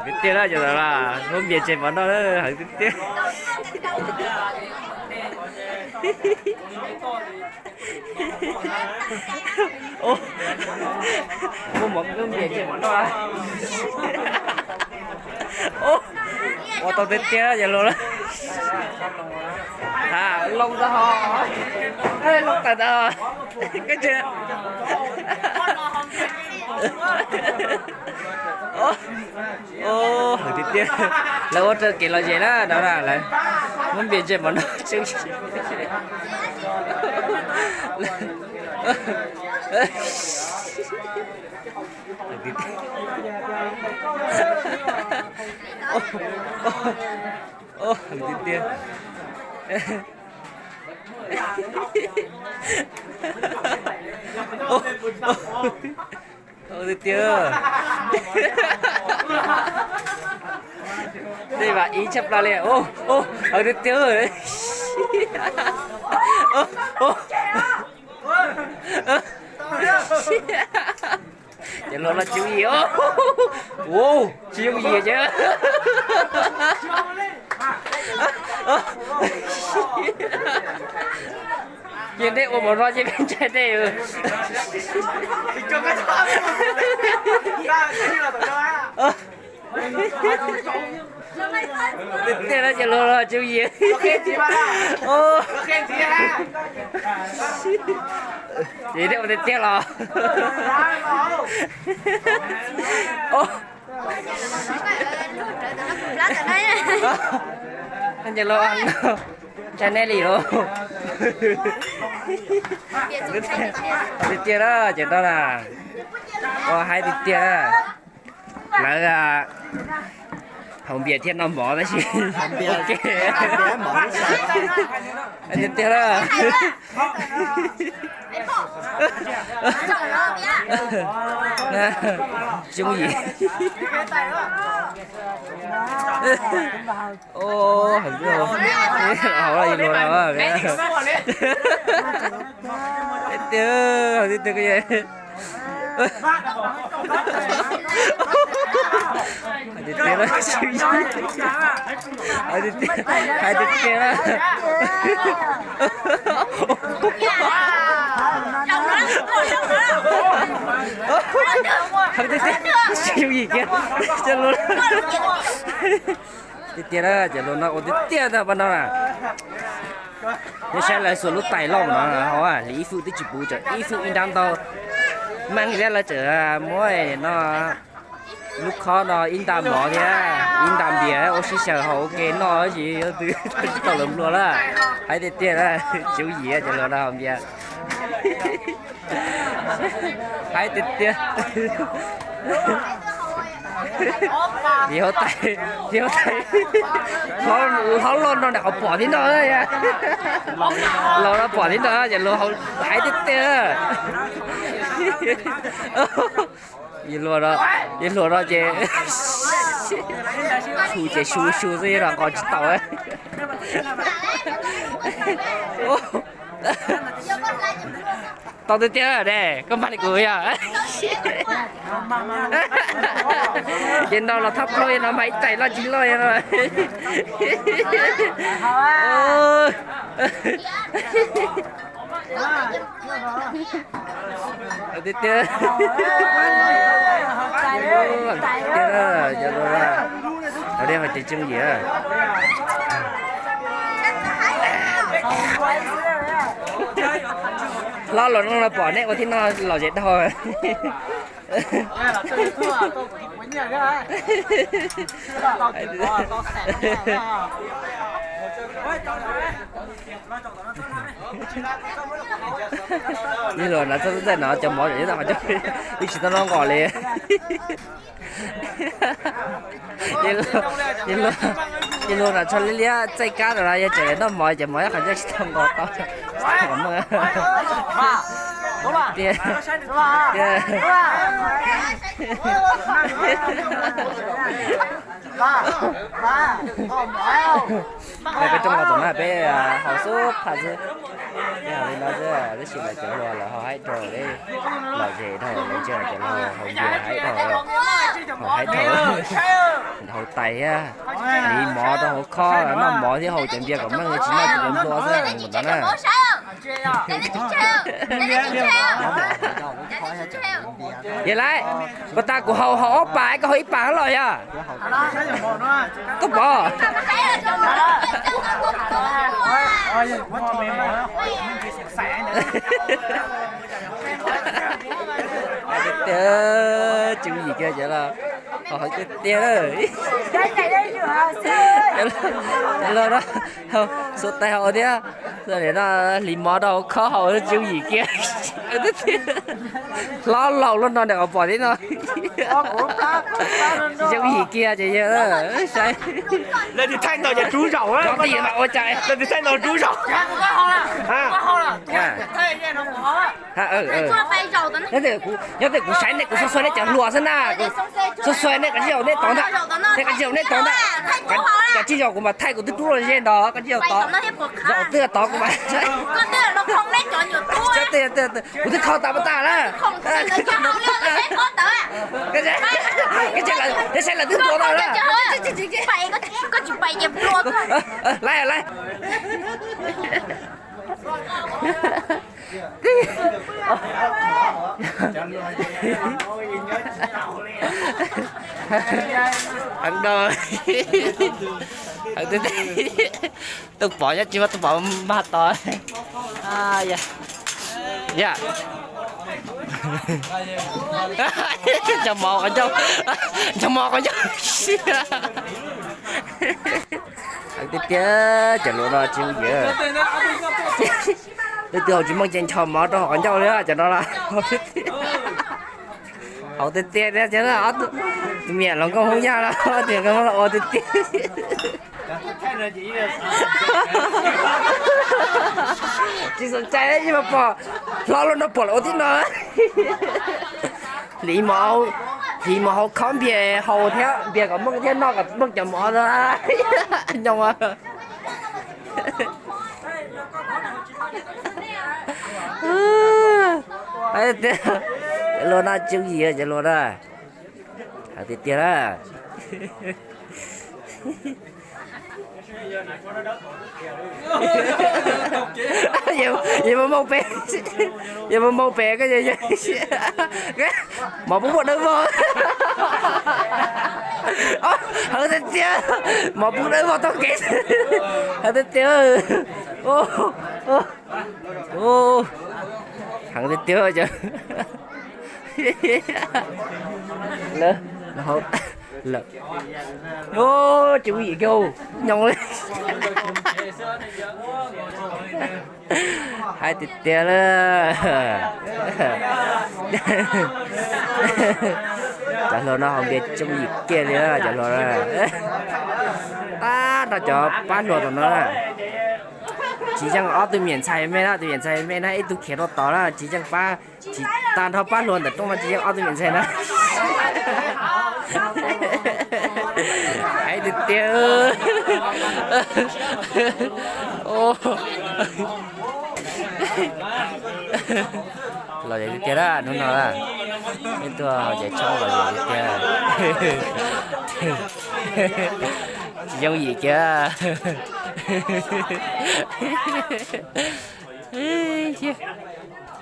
Tiag tiag na cov no, muab npias tseg mov noj na, heev tiag tiag. Muab mov, muab npias tseg mov noj. Ua tau tiag tiag cov hluas. Ha, loo tau ho, loo tawm tau. Koj tsis Heev tiag tiag. Lawv ua raws kev lom zem na no na, lawv muab npias tseg mov noj tseeb. Heev tiag tiag. Tiag tiag. Tej vam ib tshaj plaws li. Heev tiag tiag. Cov hluas no tsis yooj yim. Tsis yooj yim ces. Ces nej ua mov no ces peb ntshai nej. Tiag tiag na cov hluas no tsis yooj yim. Ces nej ua tiag tiag los. Cov hluas no ntshai nej li os. Tiag tiag na cov no na. Ua haib tiag tiag. Lawv haus npias thiab noj mov tab sis tiag tiag na. Tsis yooj yim. Hauv los yus luag na. Tiag, tiag, tiag. Hais tiag tiag, hais tiag tiag. Hais tiag tiag, tsis yooj yim kiag. Tiag tiag na, cov hluas no ua tiag tiag ntag pab no na. Nyob saib lawv xuas lub tais loj no hauv li ib fwj twb tsis puv, tseem ib fwj ib nrab ntau. Meej thiab lawv tseem muab no lub khob no ib nta mov thiab ib nta npias ua sib xyaw haus ua ke noj tab sis yog twb tsis tau lawv nplua lawm. Hais tiag tiag na, tsis yooj yim cov hluas no haus npias. Hais tiag tiag. Hlob loj no nram qhov pom thiab no, laus no pom thiab no, ces luag hais tiag tiag. Yus hluas no ces tshum ces su su xwb los nqos tsis tau. Tau tiag tiag ne, koj mag li kuv yog. Ces no los thab plaub no mag ib tais loj tsis loj no. Tiag tiag. Tiag, hais tias tsis yooj yim. Hlob los no los pom nej ua thiab no lom zem dhau. Ib los na txhob txaij no cov mov zam ib tag qhov coj, wb tsis tau noj nqos li. Ces luag na txhob liab liab txaij kab no los yog tseem noj mov ces mov ib qhov coj tsis tau nqos tau, tsis tau nqos meej. Tiag, tiag. Peb rooj los tom no peb haus xub pha xwb. Peb haus li no xwb, tab sis mas cov hluas lawv haus haib dhau, lom zem dhau, lawv ntsia cov hluas haus npias haib dhau, haus haib dhau. Haus tais thiab, hliv mov rau hauv khob, noj mov thiab haus cov npias kom meej, tsis noj ces yuav nplua xwb no na. Yog lawm, puas tas kuv haus haus ob pas, koj haus ib pas los yog? Tuaj pov. Tiag tiag, Tswv Yim kiag cov los, haus tiag tiag lawm. Cov los no, xuas tais haus thiab, no hliv mov rau hauv khob haus Tswv Yim kiag. Hlob laus luaj no niam qhov pom thiab no. Tswv Yim kiag ces yog saib. Leej twg thaij ntau ces rub zaum, leej twg thaij ntau rub zaum. Nyob tes kuv saib nej, kuv xuas xuas nej cov hluas xwb na. Xuas xuas nej kom tsis zaum nej tod ntag, nej kom tsis zaum nej tod ntag. Kom tsis zaum kuv mam thaij kuv twb rub los ze nrod, kom tsis zaum tod. Zaum twg tod kuv mam. Kuv twb kho tas pas tas na. Saib lawv twb ntuav tau na. Laiv laiv. Heev dua. Tuaj pov nyob tsis muaj tuaj pov mag tod. Yog, nco mov qhov ncauj, nco mov qhov ncauj. Heev tiag tiag, cov hluas no tsis yooj yim. Leej twg haus tsis meej ces ncho mov rau hauv qhov ncauj li cov no los. Haus tiag tiag tiag, tus me nyuam hluas nkauj Hmoob Yaj no, tus me nyuam nkauj Hmoob los ua tiag tiag. Tsis xom cai ib mas pom hlob luaj no pom lawv ua tib no. Hliv mov, hliv mov hauv khob npias haus thiab npias kom meej thiab noj kom meej cov mov. Nyob tiag, cov hluas no tsis yooj yim, cov hluas na. Heev tiag tiag na. Yog muaj mob pem, yog muaj mob pem koj, mov pub muaj dawb vog. Heev tiag tiag, mov pub dawb vog taug kev. Heev tiag tiag. Heev tiag tiag. Lawv, lawv, tsis yooj yim kiag, nyob li. Hais tiag tiag lawm. Cov hluas no haus npias tsis yooj yim kiag li cov hluas. Tab nrog cov pab hluas tom no na. Tsis yeej ob tug me nyuam ntxhais me na, tus me nyuam ntxhais me na ib tug khiav rau tod na, tsis yeej pab, tsis tag nrho pab hluas ntawm rooj no tsis yeej ob tug me nyuam ntxhais na. Hais tiag tiag. Lom zem tiag tiag na hnub no na. Peb tuaj haus caiv tshoob lom zem tiag tiag. Tsis yooj yim kiag.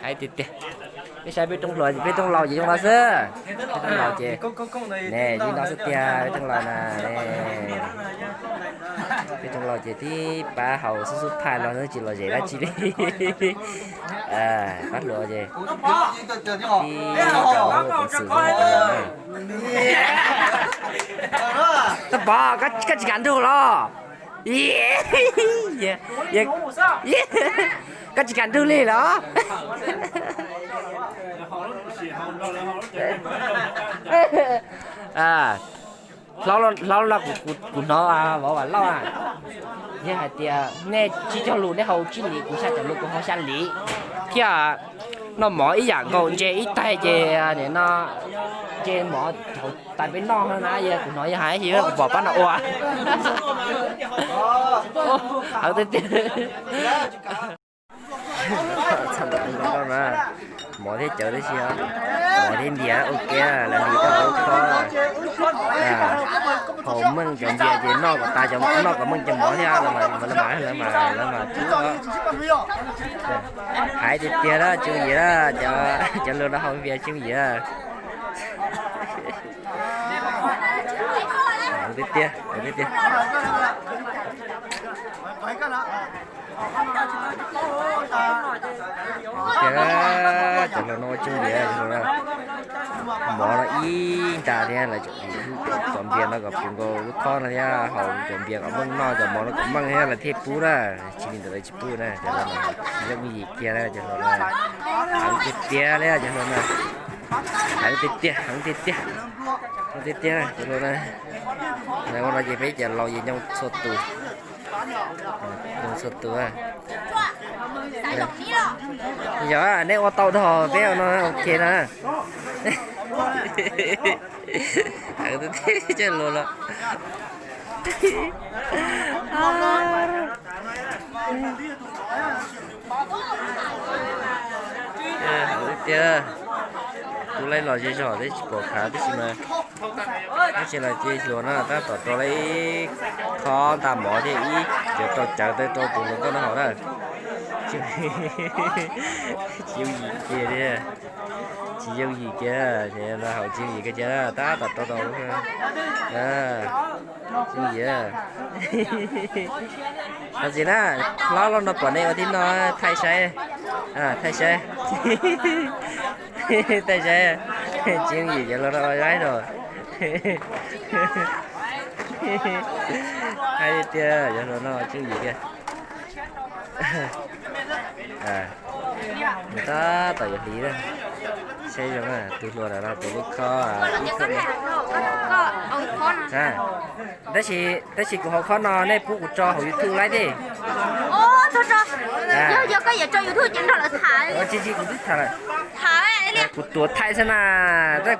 Hais tiag tiag. Peb saib peb rooj hluas, peb rooj laus ces zoo no xwb. Peb rooj laus ces, ne, li no xwb tiag, peb rooj laus na. Peb rooj laus ces tib pab haus xub xub phaj no xwb tsis lom zem dab tsi li. Pab hluas ces tib rau peev xwm xwb. Tub Pov, koj tsis kam nrug los? Koj tsis kam nrug li los? Hlob no kuv hnov Vam Lauj, yog hais tias nej tsib caug lus nej haus tsib lis, kuv xya caum lus kuv haus xya lis thiab. Noj mov ib yam nkaus, ntse ib taig ces nim no ntse mov hauv tais peb noj na, yog kuv hnov yog hais, yog kuv pom pab no ua. Hawv tiag tiag. Txog ntawm no na, Mov thiab cawv tib si, mov thiab npias ua ke, lawv hliv rau hauv khob. Haus meej cov npias ces noj kom tas, noj kom meej cov mov thiab, lawv mas, lawv mas, lawv mas tub. Hais tiag tiag na, tsoo yim na, cov luag no haus npias tsoo yim na. Heev tiag tiag, heev tiag tiag. Tiag, cov hluas no tsoo yim, mov no ib nta thiab, lawv cov npias no kom puv nkaus lub khob no thiab, haus cov npias kom meej, noj cov mov no kom meej thiab lawv thiaj pub na. Tsis li ntawd lawv tsis pub na. Cov hluas no tsis yooj yim kiag na, cov hluas no. Heev tiag tiag li cov hluas no. Heev tiag tiag, heev tiag tiag. Heev tiag tiag na cov hluas no. Ua no ces peb cov laus ces nyoo txhua tus. Nyoo txhua tus. Yog nej ua tau dhau peb ua no ok na. Cov hluas los. Tiag, kuv laij los zej zog thiab tsis pom khav tib si mas. Tab sis los ces hluas no tab tom rau lawv ib khob nta mov thiab ib co rau cawv tawv rau tus hluas nkauj no haus na. Tsis yooj yim kiag li. Tsis yooj yim kiag, ces haus tsis yooj yim kiag cia tab tom rau tau. Yooj yim. Thov txim na, hlob los no pom nej ua tib no thaij saib, thaij saib, thaij saib. Tsis yooj yim cov hluas no laib los. Hais tiag tiag cov hluas no tsis yooj yim kiag. Nws tab tom yuav hliv na. Saib zoo na, tus hluas ntawm no tus lub khob ib khob. Tab sis, tab sis kuv hauv khob no nej pub kuv tso hauv YouTube laib thiab. Yog, yog koj yuav tso YouTube ces nrog lawv tham. Tsis, tsis, kuv twb tham lawm. Kuv tuav thaij xwb na,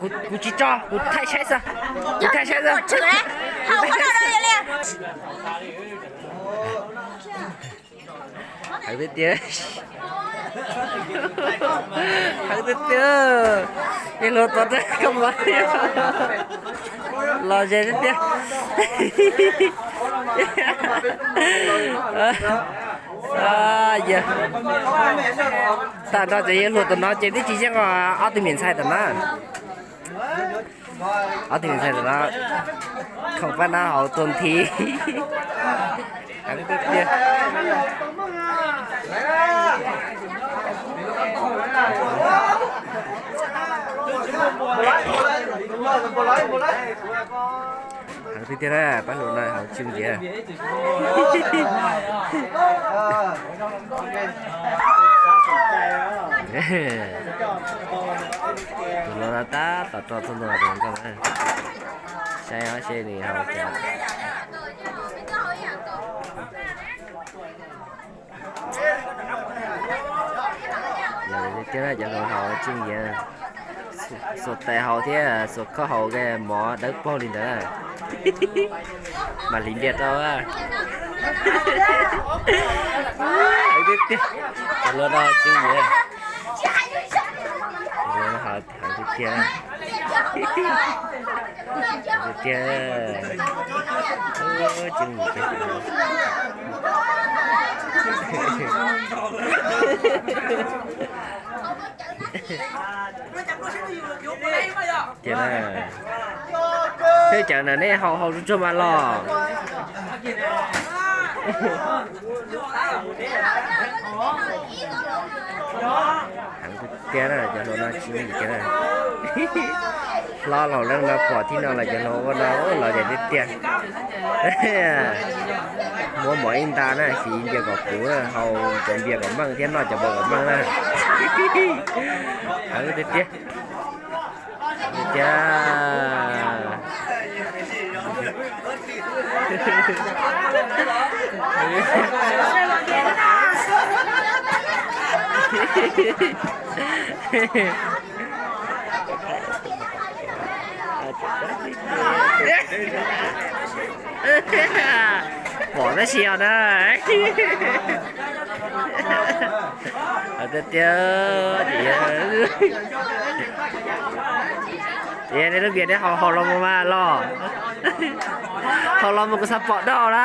kuv tsis tso, kuv thaij saib xwb. Kuv thaij saib xwb. Heev tiag tiag. Heev tiag tiag. Ib hluas tuav thaij koj mas los ze tiag tiag. Yog tag nrho cov yawg hluas tam no ces twb tsis yeej os, ob tug me ntxhais tam no. Ob tug me ntxhais tam no khoom paj nab hauv tuag nthi. Heev tiag tiag. Heev tiag tiag na, pab hluas no haus tsoo yim. Tus hluas no tab tom rau txog ntua tus hluas nkauj na. Saib os, seb nws haus cas. Lawv tiag tiag na, cov hluas haus tsoo yim, xuas tais haus thiab xuas khob haus mov dawb paug li ntawd. Mam hliv npias rau. Tiag tiag, cov hluas no tsoo yim. Cov hluas no haus tiag tiag. Tiag tiag. Tsoo yim tiag. Tiag na. Tej cawv na nej haus haus tsuag tsuag mas los. Heev tiag na, cov hluas no tsis yooj yim kiag na. Hlob laus leej no pom tib no lawm cov hluas ua no los ces tiag tiag. Muab mov ib nta na, hliv npias kom puv na, haus cov npias kom meej thiab noj cov mov kom meej na. Heev tiag tiag. Tiag tiag. Pom tab sis os na. Tiag tiag, ces nej lub npias nej haus haus los mus mas los, haus los mus kuv xav pom doj na.